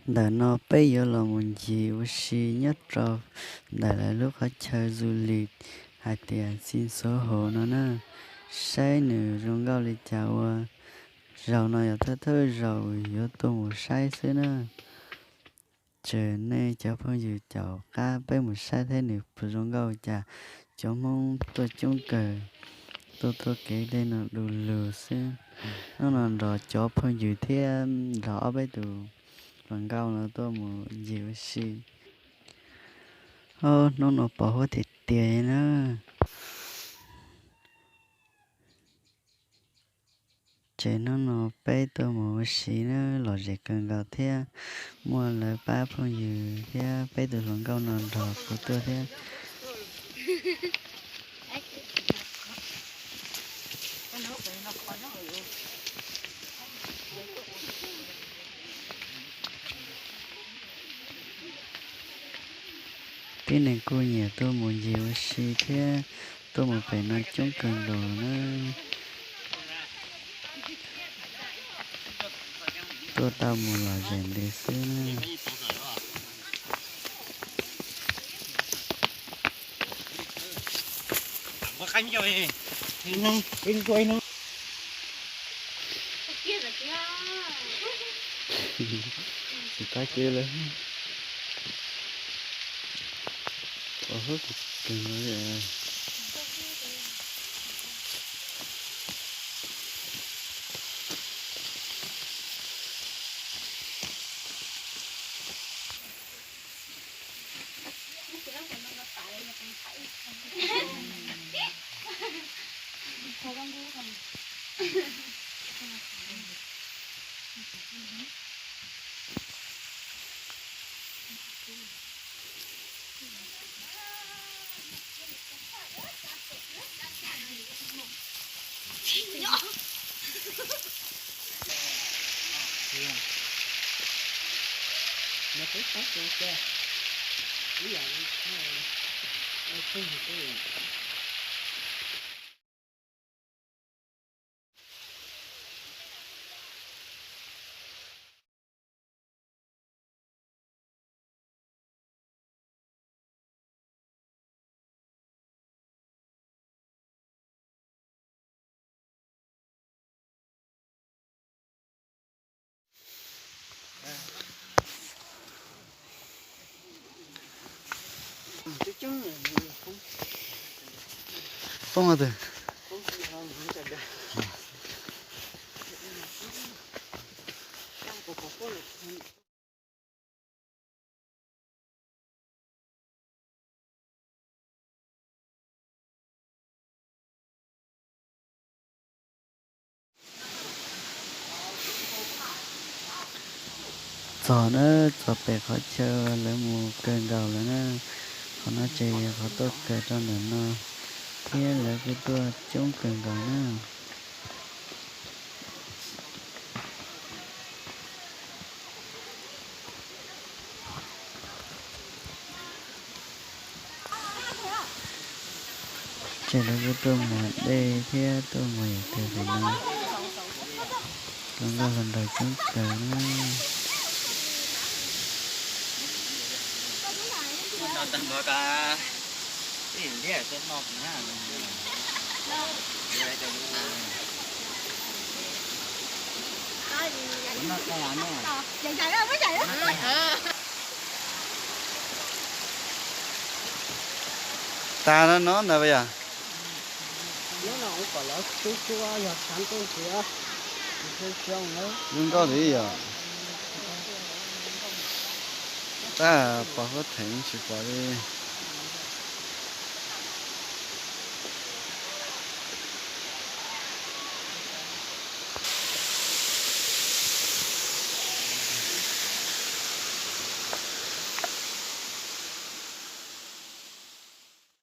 Ntawm no peb yuav los mus ncig ua si nyob rau ntawm lawv lub qhov chaw du lịch hais tias Txiv Ntxhuav Hauv no na, saib nws zoo nkauj li cas ua. Zaum no yog thawj thawj zaum yuav tuaj mus saib xwb na. Ces nej cov phooj ywg caum qab peb mus saib thiab nws puas zoo nkauj cas. Cov Hmoob tuaj coob kawg, tuaj tuaj kev dej no du lug xwb. Hnub no nrog cov phooj ywg thiab nrog ob peb tus hluas nkauj no tuaj mus ncig ua si. Ob hnub no pos huab tiag tiag na. Ces hnub no peb tuaj mus ua si na, lom zem kawg nkaus thiab. Muaj lawv pab phooj ywg thiab peb tus hluas nkauj no nrog kuv tuaj thiab. Tib neeg kuj nyiam tuaj mus ncig ua si thiab, tuaj mus pem no coob kawg nkaus na. Tuaj tau mus lom zem ntev xwb na. Tsis tab kev lawm. Ua huab kawg nkaus li. Poob twg? Txog na, txog pem qhov chaw lawv mus kawg nkaus lawm na. Qhov no ces yog qhov tuaj kawg rau ntawm no, thiab lawv kuj tuaj coob kawg nkaus na. Ces lawv kuj tuaj muag dej thiab tuaj muag yam twg no, hluas nkauj hluas nraug coob kawg na. Tas no no ntawd yom. Zoo nkauj li yom. Tab pom huab theem tsis pom li.